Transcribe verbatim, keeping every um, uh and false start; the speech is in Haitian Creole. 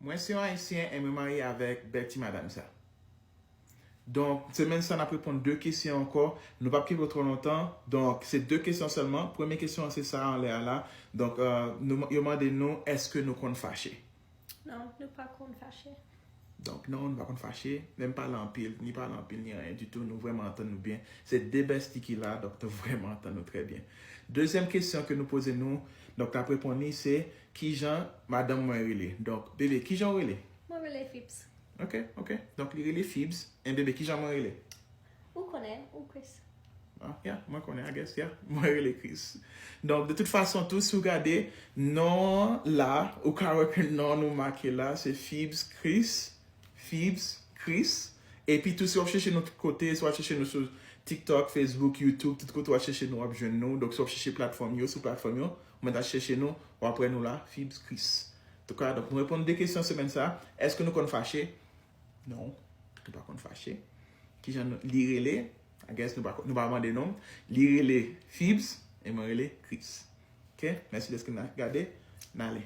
Mwen se yon Ayisyen e mwen marye avèk bèl ti madanm sa. Donk, semèn sa, n ap reponn de kesyon ankò. Nou p ap kenbe w twò lontan. Donk, se de kesyon sèlman. Premye kesyon an se sa anlè a la. Donk, euh, nou, yo mande nou, èske nou konn fache? Non, nou pa konn fache. Donk, non, nou pa konn fache. Menm pale anpil, ni pale anpil, ni anyen ditou. Nou vrèman antann nou byen. Se de bèsti ki la, donk nou vrèman antann nou trè byen. Dezyèm kesyon ke nou poze nou, donk, n ap reponn li, se kijan madanm mwen rele? Donk, bebe, kijan w rele? Mwen rele Fips. Ok, ok. Donk, li rele Fibs. En bebe, kijan mwen rele? Ou konnen, ou Chris. Ah, yeah, mwen konnen, I guess, yeah. Mwen rele Chris. Donk, de tout fason, tou, si w gade non la, ou ka wè ke non nou make la, se Fibs Chris. Fibs Chris. Epi tou, si w ap chèche nou tout kote, si w ap chèche nou sou TikTok, Facebook, YouTube, tout kote w ap chèche nou, w ap jwenn nou. Donk, si w ap chèche platfòm yo, sou platfòm yo, ou mèt al chèche nou, w ap wè nou la, Fibs Chris. Antouka, donk, nou reponn de kesyon semèn sa. Èske nou konn fache? Non, nou pa konn fache. Kijan nou, li rele? I guess nou pa, nou pa mande non. Li rele Fibs e mwen rele Chris. Ok? Mèsi dèske n ap gade. N ale.